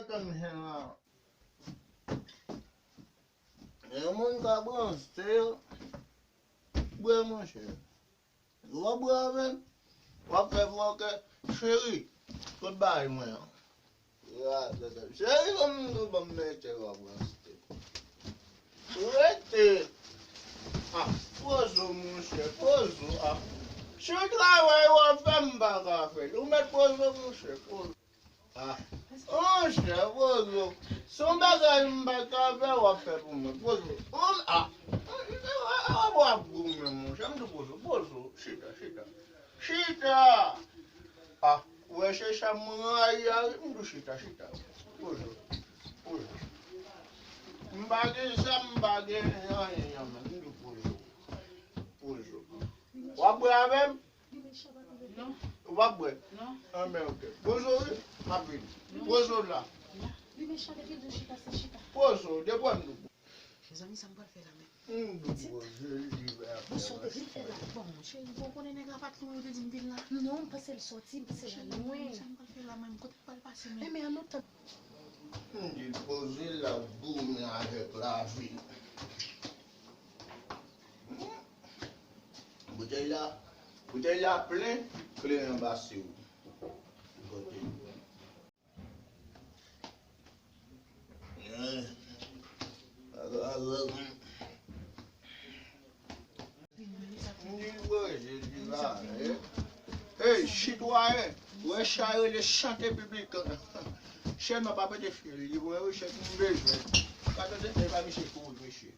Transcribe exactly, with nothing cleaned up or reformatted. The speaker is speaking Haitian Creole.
Konn jen la. Yon moun ka branche, bwè, monchè. Ou pa bwè avè m? W ap fè vwa kè, cheri, kot bagay mwen an? Cheri, ban m, ban m mete w ap branche. Rete. Ah, poze w, monchè, poze w, ah. Si w travay w ap fè, m pa ka fè l. Ou mèt poze w, monchè, poze w. Ah. Monchè, poze w. Se yon bagay m pa ka fè, w ap fè pou mwen. Poze w. Hum, ah. W ap goumen, monchè. M di poze w, poze w. Chita, chita. Chita. Ah, ou wè se sa m rayi a, wi. M di chita, chita. Poze w. Poze w. M pa gen zam, m pa gen anyen nan men m. M di poze w. Poze w. W ap bwè avè m? Non. Ou p ap bwè? Non. Anben, ok. Poze w, wi. M ap vini. Poze w la. Non. Li mechan depi l di w chita, se chita. Poze w, depi w m di w. Mezanmi, sa m pral fè la menm? M di w poze l, li va. Bon, sa w te vin fè la? Bon, cheri, bon, konnen nèg la pa t lou, yo te di m vin la. Non, m panse l sòti, m panse l al lwen. Sa m pral fè la menm? Kote m pral pase menm? Men, men, an nou tann. M di l poze l, l ap goumen avèk lavi. Boutèy la, boutèy la plen, kleren anba se ou. Kote. M di l poze l, li va, eh. Hey, sitwayen, wè sa rele chante piblik. Chèn nan pa pete fye li, mwen, wi, chèn m bezwen. Pa tande, e pa misye kouri, mesye.